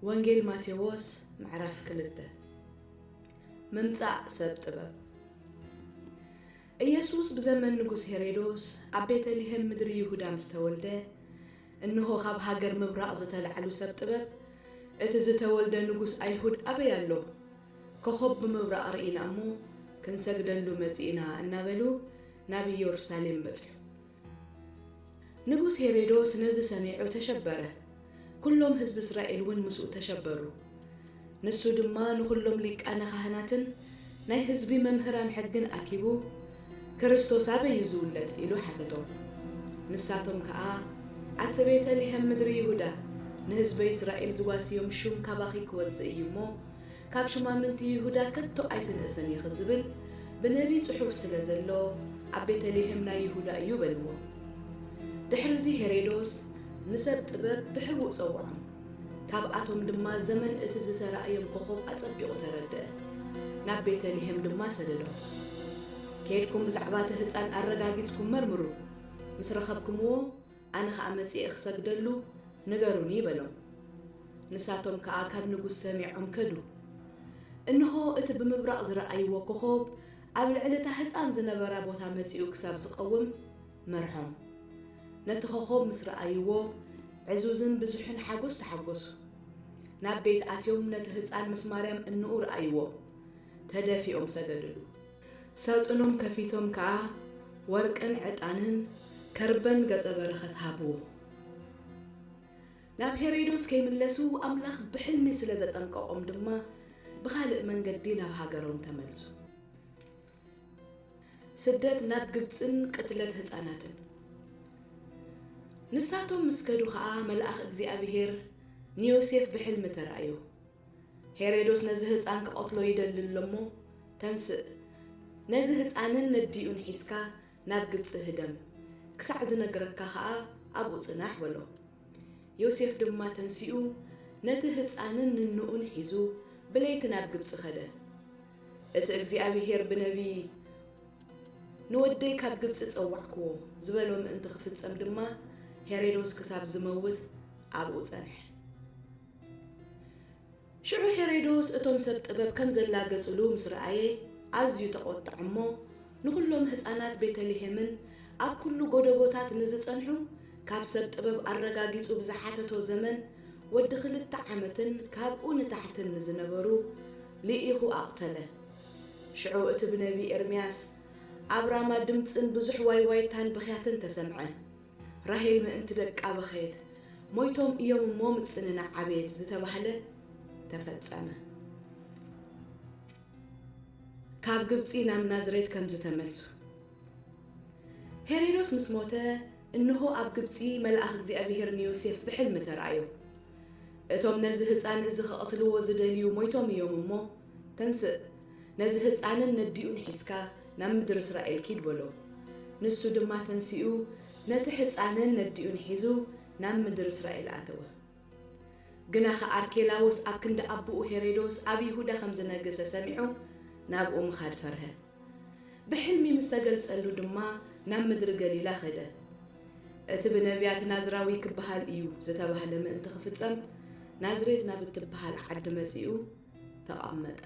ወንጌል ማቴዎስ ምዕራፍ ክልተ። ምምጻእ ሰብ ጥበብ። ኢየሱስ ብዘመን ንጉስ ሄሮዶስ ኣብ ቤተልሔም ምድሪ ይሁዳ ምስ ተወልደ፣ እንሆ፣ ካብ ሃገር ምብራቕ ዝተላዕሉ ሰብ ጥበብ፣ "እቲ ዝተወልደ ንጉስ ኣይሁድ ኣበይ ኣሎ? ኮኾብ ብምብራቕ ርኢና እሞ፣ ክንሰግደሉ መጺእና" እናበሉ ናብ ኢየሩሳሌም በጽሑ። ንጉስ ሄሮዶስ ነዚ ሰሚዑ ተሸበረ፣ ኩሎም ህዝቢ እስራኤል እውን ምስኡ ተሸበሩ። ንሱ ድማ ንኹሎም ሊቃነ ካህናትን ናይ ህዝቢ መምህራን ሕግን ኣኪቡ፣ "ክርስቶስ ኣበይ እዩ ዝውለድ?" ኢሉ ሓተቶም። ንሳቶም ከኣ፣ "ኣቲ ቤተልሔም ምድሪ ይሁዳ፣ ንህዝበይ እስራኤል ዝዋስዮም ሹም ካባኺ ክወጽእ እዩ እሞ፣ ካብ ሹማምንቲ ይሁዳ ከቶ ኣይትንእስን ኢኺ" ዝብል ብነቢ ጽሑፍ ስለ ዘሎ፣ "ኣብ ቤተልሔም ናይ ይሁዳ እዩ" በልዎ። ድሕርዚ ሄሮዶስ ንሰብ ጥበብ ብሕቡእ ጸውዖም። ካብኣቶም ድማ ዘመን እቲ ዝተራእዮም ኮኾብ ኣጸቢቑ ተረድአ። ናብ ቤተልሔም ድማ ሰደዶም። "ኬድኩም ብዛዕባ እቲ ህጻን ኣረጋጊጽኩም መርምሩ። ምስ ረኸብኩምዎ፣ ኣነ ኸኣ መጺኤ ክሰግደሉ ንገሩኒ" በሎም። ንሳቶም ከኣ ካብ ንጉስ ሰሚዖም ከዱ። እንሆ፣ እቲ ብምብራቕ ዝረኣይዎ ኮኾብ ኣብ ልዕሊ እታ ህጻን ዝነበራ ቦታ መጺኡ ክሳብ ዝቐውም መርሖም። ነቲ ኮኾብ ምስ ረኣይዎ፣ ዕዙዝን ብዙሕን ሓጎስ ተሓጎሱ። ናብ ቤት ኣትዮም ነቲ ህጻን ምስ ማርያም እንኡ ረኣይዎ። ተደፊኦም ሰገድሉ። ሳጹኖም ከፊቶም ከኣ ወርቅን ዕጣንን ከርበን ገጸ በረኸት ሃብዎ። ናብ ሄሮዶስ ከይምለሱ ኣምላኽ ብሕልሚ ስለ ዘጠንቀቖም ድማ ብኻልእ መንገዲ ናብ ሃገሮም ተመልሱ። ስደት ናብ ግብጽን ቅትለት ህጻናትን። ንሳቶም ምስ ከዱ ኸኣ መልኣኽ እግዚኣብሄር ንዮሴፍ ብሕልሚ ተራእዮ። "ሄሮዶስ ነዚ ህጻን ክቐትሎ ይደሊ ኣሎ እሞ፣ ተንስእ፣ ነዚ ህጻንን ነዲኡን ሒዝካ ናብ ግብጺ ህደም፣ ክሳዕ ዝነግረካ ኸኣ ኣብኡ ጽናሕ" በሎ። ዮሴፍ ድማ ተንሲኡ፣ ነቲ ህጻንን ንንኡን ሒዙ ብለይቲ ናብ ግብጺ ኸደ። እቲ እግዚኣብሄር ብነቢይ፣ "ንወደይ ካብ ግብጺ ጸዋዕክዎ" ዝበሎ ምእንቲ ክፍጸም ድማ፣ ሄሮዶስ ክሳብ ዝመውት ኣብኡ ጸንሐ። ሽዑ ሄሮዶስ እቶም ሰብ ጥበብ ከም ዘላገጹሉ ምስ ረኣየ፣ ኣዝዩ ተቖጥዐ እሞ፣ ንኹሎም ህጻናት ቤተልሔምን ኣብ ኩሉ ጎደቦታት ንዝጸንሑ፣ ካብ ሰብ ጥበብ ኣረጋጊጹ ብዝሓተቶ ዘመን ወዲ ክልተ ዓመትን ካብኡ ንታሕትን ንዝነበሩ ልኢኹ ኣቕተለ። ሽዑ እቲ ብነቢ ኤርምያስ፣ "ኣብ ራማ ድምጽን ብዙሕ ዋይዋይታን ብኽያትን ተሰምዐ። ራሄል ምእንቲ ደቃ በኸየት፣ ሞይቶም እዮም እሞ ምጽንናዕ ዓበየት" ዝተባህለ ተፈጸመ። ካብ ግብጺ ናብ ናዝሬት ከም ዝተመልሱ። ሄሮዶስ ምስ ሞተ፣ እንሆ፣ ኣብ ግብጺ መልኣኽ እግዚኣብሄር ንዮሴፍ ብሕልሚ ተራእዮ። "እቶም ነዚ ህጻን እዚ ክቐትልዎ ዝደልዩ ሞይቶም እዮም እሞ፣ ተንስእ፣ ነዚ ህጻንን ነዲኡን ሒዝካ ናብ ምድሪ እስራኤል ኪድ" በሎ። ንሱ ድማ ተንሲኡ፣ ነቲ ህጻንን ነዲኡን ሒዙ ናብ ምድሪ እስራኤል ኣተወ። ግናኸ ኣርኬላዎስ ኣብ ክንዲ ኣቦኡ ሄሮዶስ ኣብ ይሁዳ ከም ዝነገሰ ሰሚዑ፣ ናብኡ ምኻድ ፈርሀ። ብሕልሚ ምስ ተገልጸሉ ድማ ናብ ምድሪ ገሊላ ኸደ። እቲ ብነቢያት ናዝራዊ ክበሃል እዩ ዝተባህለ ምእንቲ ክፍጸም፣ ናዝሬት ናብ እትበሃል ዓዲ መጺኡ ተቐመጠ።